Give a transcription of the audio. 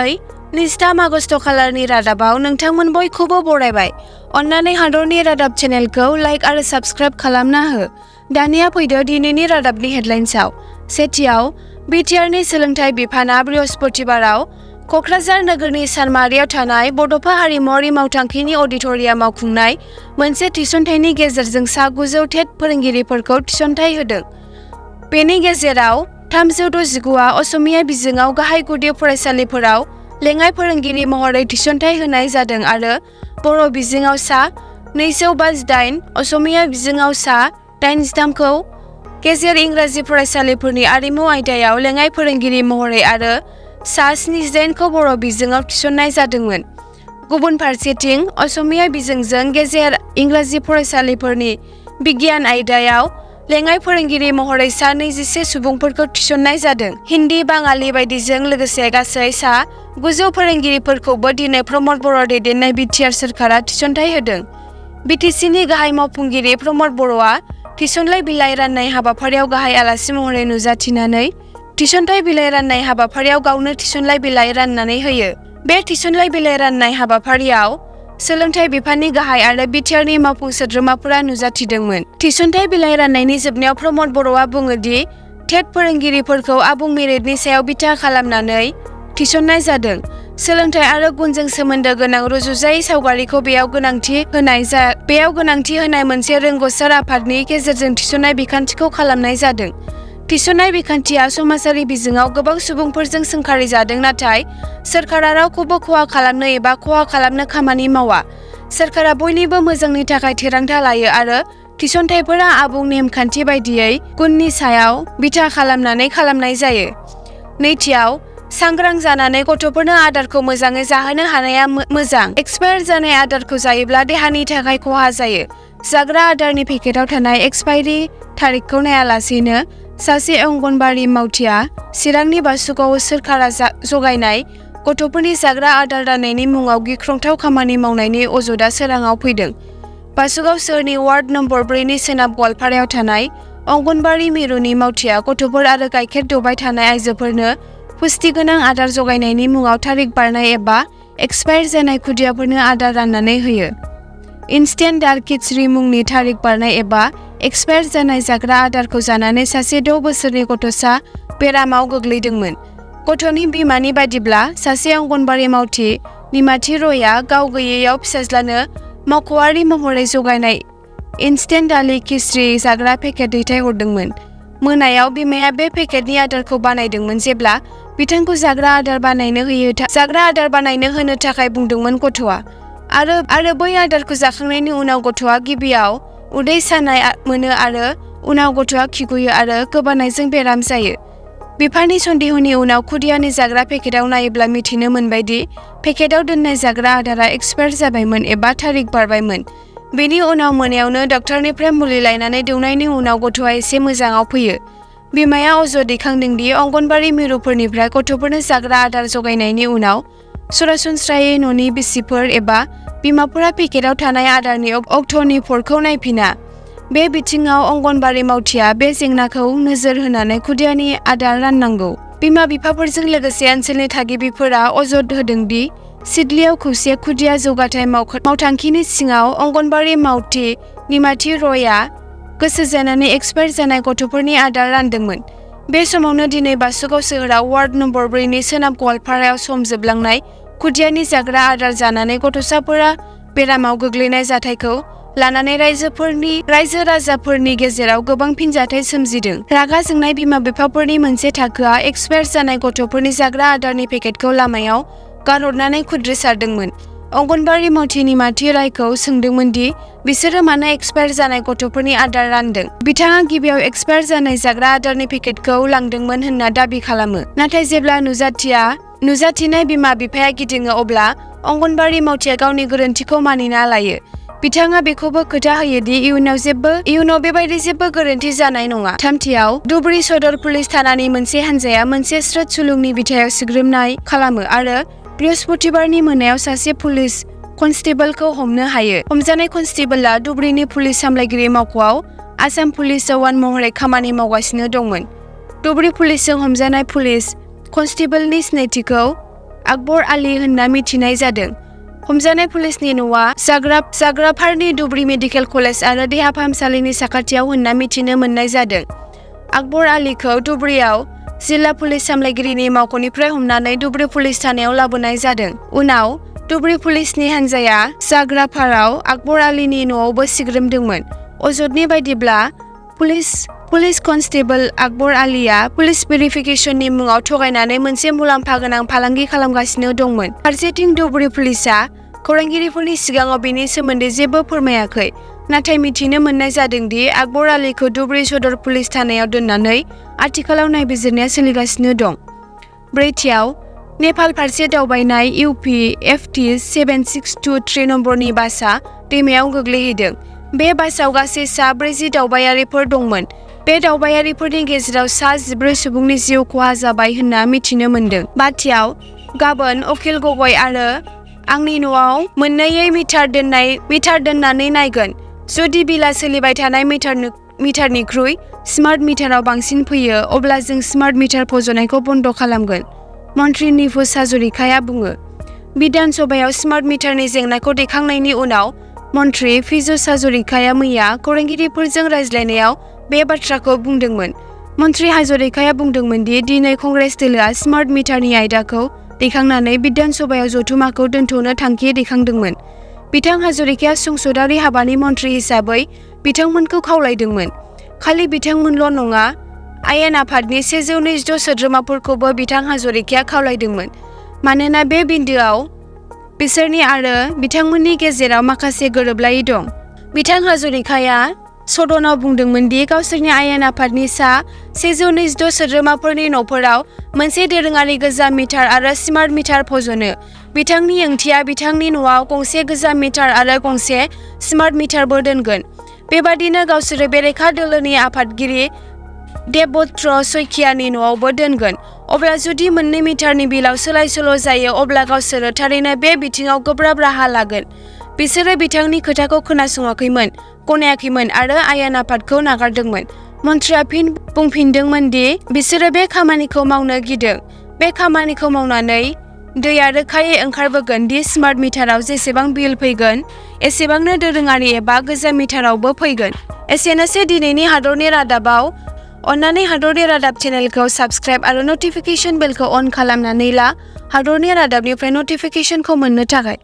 दिनै 23 आगस्ट खालारनि रादाबाव नोंथांमोन बयखौबो बरायबाय। अन्नानै हादरनि रादाब चेनेलखौ लाइक आरो साबस्क्राइब खालामना हो। दानिया फैदो दिनैनि रादाबनि हेडलाइन्सआव। सेथियाव BTRनि सोलोंथाइ बिफाना बृहस्पतिबाराव क'क्राझार नोगोरनि सानमारियाव थानाय बड'फा हारिमुआरि मावथांखिनि अडिट'रियामाव खुंनाय मोनसे थिसनथाइनि गेजेरजों सा 900 टेट फोरोंगिरिफोरखौ थिसनथाइ होदों। बेनि गेजेराव 369आ असमिया बिजोङाव गाहाय गुदि फरायसालिफोराव लेङाइ फोरोंगिरि महरै थिसनथाइ होनाय जादों आरो बर' बिजोङाव सा 258, असमिया बिजोङाव सा 83खौ गेजेर इंराजि फरायसालिफोरनि आरिमु आयदायाव लेङाइ फोरोंगिरि महरै आरो सा 79खौ बर' बिजोङाव थिसननाय जादोंमोन। गुबुन फारसेथिं असमिया बिजोंजों गेजेर इंराजि फरायसालिफोरनि बिगियान आयदायाव लेङाइ फोरोंगिरि महरै सा 21 सुबुंफोरखौ थिसननाय जादों। हिन्दी, बाङालि बायदिजों लोगोसे गासै सा 900 फोरोंगिरिफोरखौबो दिनै प्रमद बर' दैदेननाय BTR सोरखारा थिसनथाइ होदों। BTCनि गाहाय मावफुंगिरि प्रमद बर'आ थिसनलाइ बिलाइ राननाय हाबाफारियाव गाहाय आलासि महरै नुजाथिनानै थिसनथाइ बिलाइ राननाय हाबाफारियाव गावनो थिसनलाइ बिलाइ राननानै होयो। बे थिसनलाइ बिलाइ राननाय हाबाफारियाव सोलोंथाइ बिफाननि गाहाय आरो BTRनि मावफुं सोद्रोमाफोरा नुजाथिदोंमोन। थिसनथाइ बिलाइ राननायनि जोबनायाव प्रमद बर'आ बुङो दि टेट फोरोंगिरिफोरखौ आबुं मेरिटनि सायाव बिथा खालामनानै थिसननाय जादों। सोलोंथाइ आरो गुनजों सोमोन्दो गोनां रुजुजायै सावगारिखौ बेयाव गोनांथि होनाय मोनसे रोंग'सार आफादनि गेजेरजों थिसननाय बिखान्थिखौ खालामनाय जादों। थिसननाय बिखान्थिया समाजारि बिजोङाव गोबां सुबुंफोरजों सोंखारिजादों, नाथाय सोरखारा रावखौबो खहा खालामनो एबा खहा खालामनो खामानि मावा। सोरखारा बयनिबो मोजांनि थाखाय थिरांथा लायो आरो थिसनथाइफोरा आबुं नेमखान्थि बायदियै गुननि सायाव बिथा खालामनानै खालामनाय जायो। नैथियाव, सांग्रां जानानै गथ'फोरनो आदारखौ मोजाङै जाहोनो हानाया मोजां। एक्सपायार जानाय आदारखौ जायोब्ला देहानि थाखाय खहा जायो। जाग्रा आदारनि पेकेटआव थानाय एक्सपायरि थारिखखौ नायालासेनो सासे अंगनबाड़ी मावथिआ चिरांनि बासुगावआव सोरखारा जगायनाय गथ'फोरनि जाग्रा आदार राननायनि मुङाव गिख्रंथाव खामानि मावनायनि अजदआ सोराङाव फैदों। बासुगाव सोहोरनि वार्ड नम्बर 4 नि सोनाब गवालपारायाव थानाय अंगनबाड़ी मिरुनि मावथिआ गथ'फोर आरो गाइखेर दौबाय थानाय आइजोफोरनो पुष्टिगोनां आदार जगायनायनि मुङाव थारिख बारनाय एबा एक्सपायार जानाय खुदियाफोरनो आदार राननानै होयो। इनस्टेन्ट दार्क खिचड़ी मुंनि थारिख बारनाय एबा एक्सपायार जानाय जाग्रा आदारखौ जानानै सासे 6 बोसोरनि गथ'सा बेरामाव गोग्लैदोंमोन। गथ'नि बिमानि बादिब्ला सासे अंगनबाड़ी मावथि निमाथि रयआ गाव गैयैयाव फिसाज्लानो मावख'आरि महरै जगायनाय इनस्टेन्ट दालि खिचड़ी जाग्रा पेकेट दैथायहरदोंमोन। मोनायाव बिमाया बे पेकेटनि आदारखौ बानायदोंमोन जेब्ला बिथांखौ जाग्रा आदार बानायनो होनो थाखाय बुंदोंमोन गथ'आ। आरो बै आदारखौ जाखांनायनि उनाव गथ'आ गिबियाव उदै सानाय मोनो आरो उनाव गथ'आ खिगुयो आरो गोबानायजों बेराम जायो। बिफानि सन्देहनि उनाव खुदियानि जाग्रा पेकेटआव नायोब्ला मिथिनो मोनबाय दि पेकेटआव दोननाय जाग्रा आदारा एक्सपायार जाबायमोन एबा थारिख बारबायमोन। बेनि उनाव मोनायावनो डक्टरनिफ्राय मुलि लायनानै दौनायनि उनाव गथ'आ एसे मोजाङाव फैयो। बिमाया अजद दैखांदों दि अंगनबाड़ी मिरुफोरनिफ्राय गथ'फोरनो जाग्रा आदार जगायनायनि उनाव सरासनस्रायै न'नि बिसिफोर एबा बिमाफोरा पेकेटआव थानाय आदारनि अक्ट'नि फट'खौ नायफिना। बे बिथिङाव अंगनबाड़ी मावथिआ बे जेंनाखौ नोजोर होनानै खुदियानि आदार राननांगौ। बिमा-बिफाफोरजों लोगोसे ओनसोलनि थागिबिफोरा अजद होदों दि सिडलीआव खौसे खुदिया जौगाथाय मावथांखिनि सिङाव अंगनबाड़ी मावथि निमाथि रयआ गोसो जानानै एक्सपायार जानाय गथ'फोरनि आदार रानदोंमोन। बे समावनो दिनै बासुगाव सोहोराव वार्ड नम्बर 4 नि सोनाब गवालपारायाव सम जोबलांनाय खुदियानि जाग्रा आदार जानानै गथ'साफोरा बेरामाव गोग्लैनाय जाथायखौ लानानै रायजो-राजाफोरनि गेजेराव गोबां फिनजाथाय सोमजिदों। रागा जोंनाय बिमा-बिफाफोरनि मोनसे थाखोआ एक्सपायार जानाय गथ'फोरनि जाग्रा आदारनि पेकेटखौ लामायाव गारहरनानै खुद्रिसारदोंमोन। अंगनबाड़ी मावथि निमाथि रायखौ सोंदोंमोन दि बिसोरो मानो एक्सपायार जानाय गथ'फोरनि आदार रानदों। बिथाङा गिबियाव एक्सपायार जानाय जाग्रा आदारनि पेकेटखौ लांदोंमोन होनना दाबि खालामो। नाथाय जेब्ला नुजाथिनाय बिमा-बिफाया गिदिङो अब्ला अंगनबाड़ी मावथिआ गावनि गोरोन्थिखौ मानिना लायो। बिथाङा बेखौबो खोथा होयो दि इयुनाव बेबायदि जेबो गोरोन्थि जानाय नङा। थामथियाव, धुबुरी सदर पुलिस थानानि मोनसे हानजाया मोनसे स्रोत सुलुंनि बिथायाव सिग्रोमनाय खालामो आरो बृहस्पतिबारनि मोनायाव सासे पुलिस कनस्टेबलखौ हमनो हायो। हमजानाय कनस्टेबलआ धुबुरीनि पुलिस सामलायगिरि मावख'आव आसाम पुलिस जवान महरै खामानि मावगासिनो दंमोन। धुबुरी पुलिसजों हमजानाय पुलिस कनस्टेबलनि सिनायथिखौ आकबर आली होनना मिथिनाय जादों। हमजानाय पुलिसनि न'आ जाग्राफारनि धुबरी मेडिकेल कलेज आरो देहा फाहामसालिनि साखाथियाव होनना मिथिनो मोननाय जादों। आकबर आलीखौ धुबरीयाव जिल्ला पुलिस सामलायगिरिनि मावख'निफ्राय हमनानै धुबरी पुलिस थानायाव लाबोनाय जादों। उनाव धुबरी पुलिसनि हान्जाया जाग्राफाराव आकबर आलीनि न'आवबो सिग्रोमदोंमोन। अजदनि बायदिब्ला पुलिस कनस्टेबल आकबर आलीया पुलिस भेरिफिकेशननि मुङाव थगायनानै मोनसे मुलाम्फा गोनां फालांगि खालामगासिनो दंमोन। फारसेथिं धुबरी पुलिसआ खौरांगिरिफोरनि सिगाङाव बेनि सोमोन्दै जेबो फोरमायाखै। नाथाय मिथिनो मोननाय जादों दि आकबर आलीखौ धुबरी सदर पुलिस थानायाव दोननानै आथिखालाव नायबिजिरनाया सोलिगासिनो दं। ब्रैथियाव नेपाल फारसे दावबायनाय UPFT 7623 नम्बरनि बासआ दैमायाव गोग्लैहैदों। बे बासआव गासै 40 दावबायारिफोर दंमोन। बे दावबायारिफोरनि गेजेराव 14 सुबुंनि जिउ खहा जाबाय होनना मिथिनो मोन्दों। बाथियाव गाबोन अखिल गगৈ आरो आंनि न'आव मोननैयै मिटार दोननानै नायगोन। जुदि बिलआ सोलिबाय थानाय मिटारनिख्रुइ स्मार्ट मिटाराव बांसिन फैयो अब्ला जों स्मार्ट मिटार फज'नायखौ बन्द खालामगोन, मन्त्रि निफुज हाजरिकाया बुङो। बिधान सभायाव स्मार्ट मिटारनि जेंनाखौ दैखांनायनि उनाव मन्त्रि फिजुस हाजरिकाया मैया खौरांगिरिफोरजों रायज्लायनायाव बे बाथ्राखौ बुंदोंमोन। मन्त्रि हाजरिकाया बुंदोंमोन दि दिनै कंग्रेस दोलोआ स्मार्ट मिटारनि आयदाखौ दैखांनानै बिधान सभायाव जथुमाखौ दोनथ'नो थांखि दैखांदोंमोन। बिथां हाजरिकाया संसदारि हाबानि मन्त्रि हिसाबै बिथांमोनखौ खावलायदोंमोन। खालि बिथांमोनल' नङा, आयेन आफादनि 126 सोद्रोमाफोरखौबो बिथां हाजरिकाया खावलायदोंमोन। मानोना बे बिन्दोआव बिसोरनि आरो बिथांमोननि गेजेराव माखासे गोरोबलायै दं। बिथां हाजरिकाया सदनाव बुंदोंमोन दि गावसोरनि आयेन आफादनि 126 सोद्रोमाफोरनि न'फोराव मोनसे दोरोङारि गोजाम मिटार आरो स्मार्ट मिटार फज'नो। बिथांनि ओंथिया बिथांनि न'आव गंसे गोजाम मिटार आरो गंसे स्मार्ट मिटारबो दोनगोन। बेबादिनो गावसोरो बेरेखा दोलोनि आफादगिरि देबब्रत सइकियानि न'आवबो दोनगोन। अब्ला जुदि मोननै मिटारनि बिलाव सोलाय-सोल' जायो अब्ला गावसोरो थारैनो बे बिथिङाव गोब्राब राहा लागोन। बिसोरो बिथांनि खोथाखौ खोनासङाखैमोन, गनायाखैमोन आरो आयेन आफादखौ नागारदोंमोन। मन्थ्रिया फिन बुंफिनदोंमोन दि बिसोरो बे खामानिखौ मावनो गिदों। बे खामानिखौ मावनानै दैया रोखायै ओंखारबोगोन दि स्मार्ट मिटाराव जेसेबां बिल फैगोन एसेबांनो दोरोङारि एबा गोजाम मिटारावबो फैगोन। एसेनोसै दिनैनि हादरनि रादाबाव। अन्नानै हादरनि रादाब चेनेलखौ साबस्क्राइब आरो नटिफिकेशन बेलखौ अन खालामनानै ला हादरनि रादाबनिफ्राय नटिफिकेशनखौ मोननो थाखाय।